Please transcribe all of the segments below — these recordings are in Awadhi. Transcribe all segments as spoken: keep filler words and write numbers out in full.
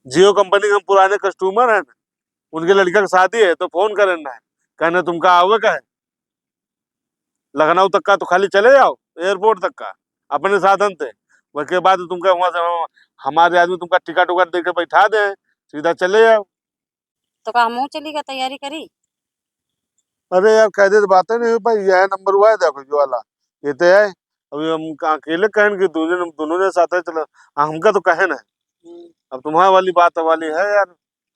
जियो कंपनी के हम पुराने कस्टमर हैं ना, उनके लड़का के शादी है तो फोन करें ना, कहने तुमका आवे का है लखनऊ तक का, तो खाली चले जाओ एयरपोर्ट तक का अपने साधन से। उसके बाद तुमका वहाँ से हम, हमारे आदमी तुमका टिकट उकट दे के बैठा दे, सीधा चले जाओ। तो का हमहू चली का तैयारी करी? अरे यार, कह दे तो बातें नहीं हो पाई, यह नंबर हुआ है, देखो जो वाला, ये तो है। अभी हम का अकेले कहन कि दोनों, दोनों ने साथ है, चलो, आ, हमका तो कहे ना। हम्म। अब तुम्हारे वाली बात वाली है यार,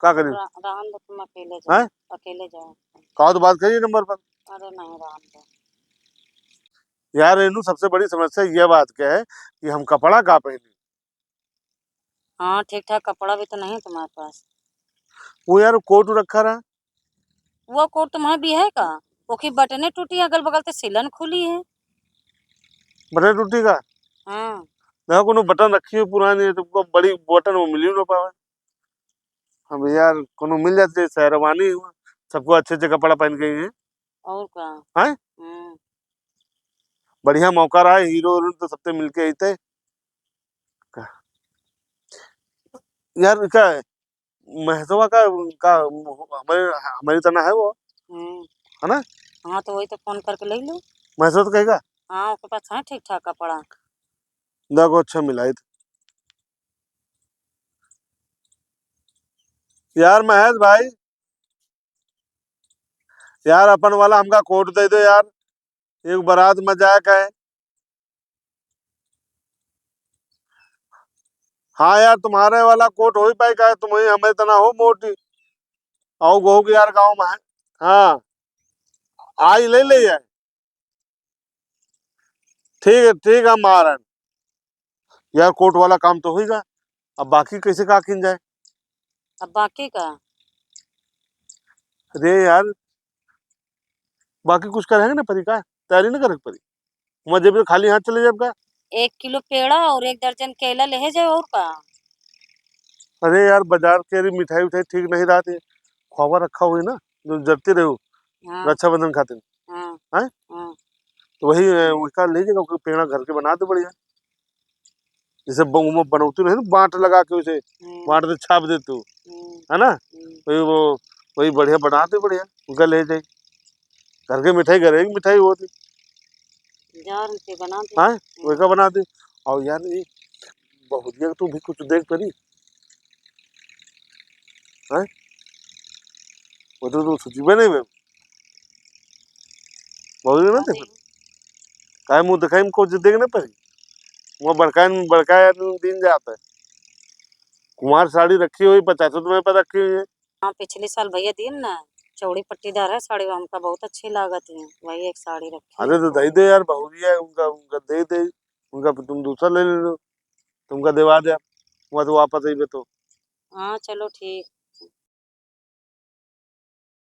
का करी? रा-, रहन दो, तुम अकेले जाओ, हैं? अकेले जाओ। कहो तो बात करिए नंबर पर। अरे नहीं, रहन दो। यार, इनू सबसे बड़ी समस्या यह बात के है कि हम कपड़ा का पहनी। हाँ, ठीक ठाक कपड़ा भी तो नहीं तुम्हारे पास। वो यार, कोट रखा रहा। वो कोट तुम्हारे भी है का? ओकी बटने टूटी है, अगल बगल से सिलन खुली है। बटन टूटी का? हाँ। देखो, कोनो बटन रखी हो पुरानी, तो वो बड़ी बटन वो मिली ना पावे। अब यार, कोनो मिल जाती है, शेरवानी हुआ, सबको अच्छे अच्छे कपड़ा पहन के ही है। और का? हैं? हम्म। बढ़िया मौका रहा, हीरो हीरोइन तो सबसे मिलके अइते। का? यार, का महेशवा का, का हमारे, हमारी तना है वो? हम्म। है ना? हाँ, तो वही तो फोन करके ले लो। महेशवा तो कहेगा? हाँ, ओके पास है ठीक ठाक कपड़ा। देखो, अच्छा मिला है तो। यार महेश भाई, यार अपन वाला हमका कोट दे दो यार, एक बारात में जाए का है। हाँ यार, तुम्हारे वाला कोट हो ही पाए का है, तुम ही हमें इतना हो मोटी। आओ गो के यार गाँव में है। हाँ, आई ले ले यार। ठीक है, ठीक है, मारन। यार, कोट वाला काम तो होइगा, अब बाकी कैसे का किन जाए? अब बाकी का? अरे यार, बाकी कुछ करेंगे ना परी का, तैयारी ना करे परी। वहाँ जब खाली हाथ चले जाए का? एक किलो पेड़ा और एक दर्जन केला ले जाए, और का? अरे यार, बाजार के अरे मिठाई उठाई ठीक नहीं रहती, खोवा रखा हुई ना, जो जरती रहो, हाँ। रक्षाबंधन खातिर। हाँ। हैं? हाँ। तो वही, अ, उसका ले जाएगा, उसका पेड़ा घर के बना दे बढ़िया। जैसे ब-, वो बनौती रहे ना, बांट लगा के उसे, हम्म। बांट दे, छाप दे तू, हम्म। है ना? हम्म। वही वो, वही बढ़िया बना दे बढ़िया, उनका ले जाए। घर के मिठाई, घर की मिठाई होती। जार के बना दे। हाँ, हम्म। वही का बना दे। और यार, ये बहुरिया तू भी कुछ देख परी। हैं? वो तो तू सोचिबे नहीं बे। बहुत दिन ना हाँ देखो। जी। काहे मुंह दिखाई में कुछ देख ना पाई। वो बड़का, बड़का आदमी दिन जाता है। कुमार साड़ी रखी हुई, पचास रुपए पर रखी हुई है। हाँ, पिछले साल भैया दिन ना, चौड़ी पट्टीदार है साड़ी, वो हमका बहुत अच्छी लागत है, वही एक साड़ी रखी अरे है। तो दे दे यार, बहुरिया है उनका, उनका दे दे, उनका तुम दूसरा ले ले लो, तुमका देवा दे, वहाँ तो वापस अइबे तो। हाँ, चलो ठीक।